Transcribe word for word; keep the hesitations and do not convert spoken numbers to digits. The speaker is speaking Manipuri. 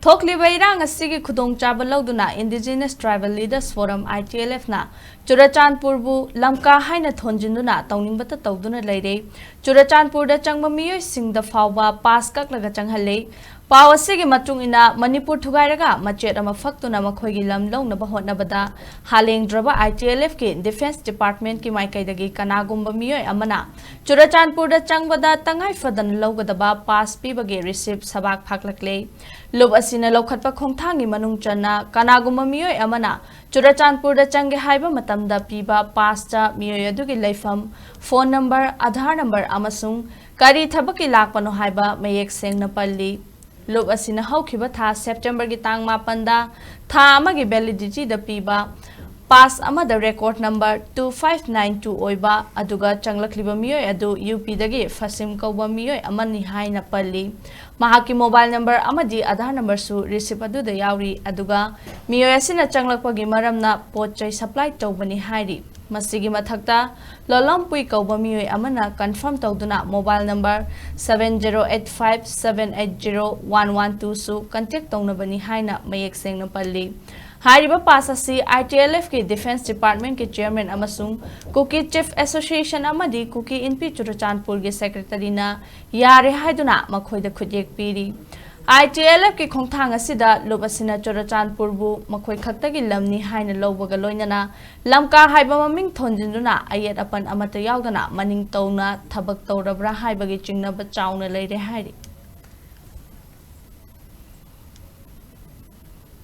ꯊꯣꯛꯂꯤꯕ ꯏꯔꯥꯡ ꯑꯁꯤꯒꯤ ꯈꯨꯗꯣꯡꯆꯥꯕ ꯂꯧꯗꯨꯅ Indigenous Tribal Leaders Forum, ITLF ꯅ ꯆꯨꯔꯆꯥꯟꯄꯨꯔꯕꯨ ꯂꯝꯀꯥ ꯍꯥꯏꯅ ꯊꯣꯟꯖꯤꯟꯗꯨꯅ ꯇꯧꯅꯤꯡꯕꯇ ꯇꯧꯗꯨꯅ ꯂꯩꯔꯦ꯫ ꯆꯨꯔꯆꯥꯟꯄꯨꯔꯗ ꯆꯪꯕ ꯃꯤꯑꯣꯏꯁꯤꯡꯗ ꯐꯥꯎꯕ ꯄꯥꯁ ꯀꯛꯂꯒ ꯆꯪꯍꯜꯂꯦ꯫ ꯄꯥꯎ ꯑꯁꯤꯒꯤ ꯃꯇꯨꯡ ꯏꯟꯅ, ꯃꯅꯤꯄꯨꯔ ꯊꯨꯒꯥꯏꯔꯒ ꯃꯆꯦꯠ ꯑꯃ ꯐꯛꯇꯨꯅ ꯃꯈꯣꯏꯒꯤ ꯂꯝ ꯂꯧꯅꯕ ꯍꯣꯠꯅꯕꯗ ꯍꯥꯂꯦꯡꯗ꯭ꯔꯕ ITLF ꯀꯤ Defence Department ꯀꯤ ꯃꯥꯏꯀꯩꯗꯒꯤ ꯀꯅꯥꯒꯨꯝꯕ ꯃꯤꯑꯣꯏ ꯑꯃꯅ ꯆꯨꯔꯆꯥꯟꯄꯨꯔꯗ ꯆꯪꯕꯗ ꯇꯉꯥꯏ ꯐꯗꯅ ꯂꯧꯒꯗꯕ ꯄꯥꯁ ꯄꯤꯕꯒꯤ ꯔꯤꯁꯤꯞ ꯁꯕꯥꯛ ꯐꯥꯛꯂꯛꯂꯦ꯫ ꯂꯨꯞ ꯑꯁꯤꯅ ꯂꯧꯈꯠꯄ ꯈꯣꯡꯊꯥꯡꯒꯤ ꯃꯅꯨꯡ ꯆꯟꯅ ꯀꯅꯥꯒꯨꯝꯕ ꯃꯤꯑꯣꯏ ꯑꯃꯅ ꯆꯨꯔꯆꯥꯟꯄꯨꯔꯗ ꯆꯪꯒꯦ ꯍꯥꯏꯕ ꯃꯇꯝꯗ ꯄꯤꯕ ꯄꯥꯁꯇ ꯃꯤꯑꯣꯏ ꯑꯗꯨꯒꯤ ꯂꯩꯐꯝ, ꯐꯣꯟ ꯅꯝꯕꯔ, ꯑꯥꯙꯥꯔ ꯅꯝꯕꯔ ꯑꯃꯁꯨꯡ ꯀꯔꯤ ꯊꯕꯛꯀꯤ ꯂꯥꯛꯄꯅꯣ ꯍꯥꯏꯕ ꯃꯌꯦꯛ ꯁꯦꯡꯅ ꯄꯜꯂꯤ꯫ ꯂꯨꯞ ꯑꯁꯤꯅ ꯍꯧꯈꯤꯕ ꯊꯥ ꯁꯦꯞꯇꯦꯝꯕꯔꯒꯤ ꯇꯥꯡ ꯃꯥꯄꯟꯗ ꯊꯥ ꯑꯃꯒꯤ validity ꯗ ꯄꯤꯕ ꯄꯥꯁ ꯑꯃꯗ record number two five nine two ꯑꯣꯏꯕ ꯑꯗꯨꯒ ꯆꯪꯂꯛꯂꯤꯕ ꯃꯤꯑꯣꯏ ꯑꯗꯨ UP ꯗꯒꯤ ꯐꯁꯤꯝ ꯀꯧꯕ ꯃꯤꯑꯣꯏ ꯑꯃꯅꯤ ꯍꯥꯏꯅ ꯄꯜꯂꯤ꯫ ꯃꯍꯥꯛꯀꯤ ꯃꯣꯕꯥꯏꯜ ꯅꯝꯕꯔ ꯑꯃꯗꯤ ꯑꯥꯙꯥꯔ ꯅꯝꯕꯔꯁꯨ ꯔꯤꯁꯤꯞ ꯑꯗꯨꯗ ꯌꯥꯎꯔꯤ, ꯑꯗꯨꯒ ꯃꯤꯑꯣꯏ ꯑꯁꯤꯅ ꯆꯪꯂꯛꯄꯒꯤ ꯃꯔꯝꯅ ꯄꯣꯠ ꯆꯩ ꯁꯄ꯭ꯂꯥꯏ ꯇꯧꯕꯅꯤ ꯍꯥꯏꯔꯤ꯫ ꯃꯁꯤꯒꯤ ꯃꯊꯛꯇ, ꯂꯣꯂꯝꯄꯨꯏ ꯀꯧꯕ ꯃꯤꯑꯣꯏ ꯑꯃꯅ ꯀꯟꯐꯥꯔꯝ ꯇꯧꯗꯨꯅ mobile number seven zero eight five seven eight zero one one two ꯁꯨ ꯀꯟꯇꯦꯛ ꯇꯧꯅꯕꯅꯤ ꯍꯥꯏꯅ ꯃꯌꯦꯛ ꯁꯦꯡꯅ ꯄꯜꯂꯤ꯫ ꯍꯥꯏꯔꯤꯕ ꯄꯥꯁ ꯑꯁꯤ ITLF ꯀꯤ Defence Department ꯀꯤ Chairman ꯑꯃꯁꯨꯡ ꯀꯨꯀꯤ Chief Association ꯑꯃꯗꯤ ꯀꯨꯀꯤ ꯏꯟꯄꯤ ꯆꯨꯔꯆꯥꯟꯄꯨꯔꯒꯤ Secretary ꯅ ꯌꯥꯔꯦ ꯍꯥꯏꯗꯨꯅ ꯃꯈꯣꯏꯗ ꯈꯨꯠꯌꯦꯛ ꯄꯤꯔꯤ꯫ ITLF ꯀꯤ ꯈꯣꯡꯊꯥꯡ ꯑꯁꯤꯗ ꯂꯨꯞ ꯑꯁꯤꯅ ꯆꯨꯔꯆꯥꯟꯄꯨꯔꯕꯨ ꯃꯈꯣꯏ ꯈꯛꯇꯒꯤ ꯂꯝꯅꯤ ꯍꯥꯏꯅ ꯂꯧꯕꯒ ꯂꯣꯏꯅꯅ ꯂꯝꯀꯥ ꯍꯥꯏꯕ ꯃꯃꯤꯡ ꯊꯣꯟꯖꯤꯟꯗꯨꯅ ꯑꯌꯦꯠ ꯑꯄꯟ ꯑꯃꯠꯇ ꯌꯥꯎꯗꯅ ꯃꯅꯤꯡ ꯇꯧꯅ ꯊꯕꯛ ꯇꯧꯔꯕ꯭ꯔꯥ ꯍꯥꯏꯕꯒꯤ ꯆꯤꯡꯅꯕ ꯆꯥꯎꯅ ꯂꯩꯔꯦ ꯍꯥꯏꯔꯤ꯫